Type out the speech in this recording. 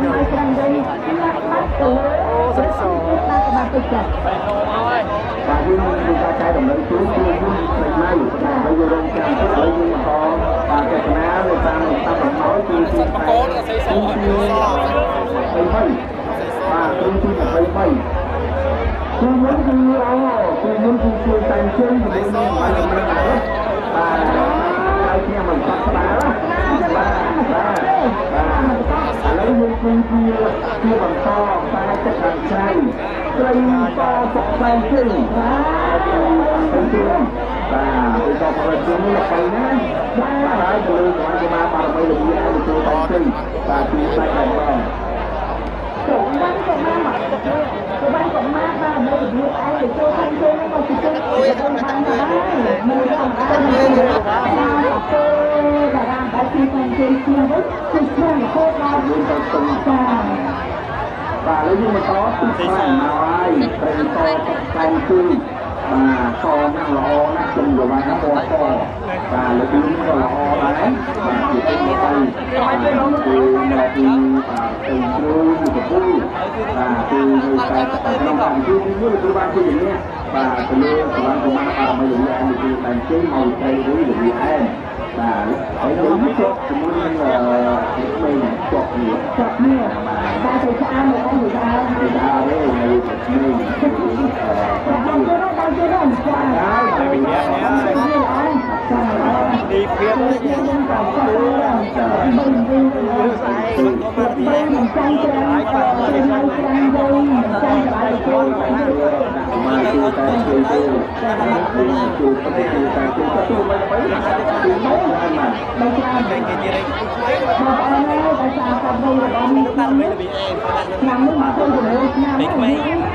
មកច្រាំងវិញលាក់បាត់ទៅ អូស្រីស បាទបាទតិចចា បាទយើងមានការចែករំលែកជូនគឺយើងស្រីម៉ៅហើយយើងរងចាំទៀតហើយយើងបន្តបាទចេតនានៅតាមតាមដំណោយគឺទី បកូនស្រីស 23បាទគឺទី23គឺមុនគឺអូគឺមុនគឺជួយតែងជើងជាមួយនឹងបាទបាទហើយខ្ញុំមិនបាក់ក្បាលបាទបាទបាទឥឡូវយើងគឺជាបន្តខ្សែទឹកខាងក្រៅត្រីសសុកផ្លែជើងបាទបាទទៅដល់ប្រជុំនេះទៅណាបាទហើយទៅលើកុមារបារមីរបៀបឲ្យជួយតែងជើងបាទជួយតែងបង កុំបានកុំមកកុំបានកុំមកបាទនៅរបៀបឯងទៅចូលខាងជើងហ្នឹងមកជិះទៅបានដែរមិនបានដែរទេតារាបែបទីខាងជើងជាងវិញគឺស្មើរហូតដល់ យើងទៅស្ទឹង ចា បាទឥឡូវយើងបន្តទី5មកហើយត្រីតផ្លែជើងបាទសណាស់ល្អណាស់ជំនវ៉ាពណ៌សបាទលើនេះក៏ល្អដែរបាទជាទីទៅបាទគឺមកពីបាទទៅគ្រូទៅពូបាទគឺនៅតែក្នុងកម្មវិធីនេះគឺបានជាយ៉ាងនេះបាទទៅលើសម្រាប់កុមារបារមីលីអានគឺតែជើងមកត្រីឬលីអែនបាទហើយយើងជាប់ជាមួយនឹងក្មេងជាប់នេះ ចាប់នេះបាទទៅឆ្អាមមកអស់ទៅដល់ ពីដើមទេនៅក្មេង ដល់ទៅដល់ទៅដល់ចា ហើយ ចា នេះភាព យើងក៏ចាមិនវិញមិនចាំច្រាំងច្រាំងច្រាំងវិញចាំច្រាំងចូល មកជួយតែជួយទៅជួយទៅជួយតែជួយទៅមិនទៅជួយមកបានមក មិនច្រើន គេជារៃ បងប្អូនអើយដោយសារកាត់វ័យរបស់នេះ តា ឆ្នាំ រមីរបៀបអេ ឆ្នាំនេះ26ឆ្នាំហើយ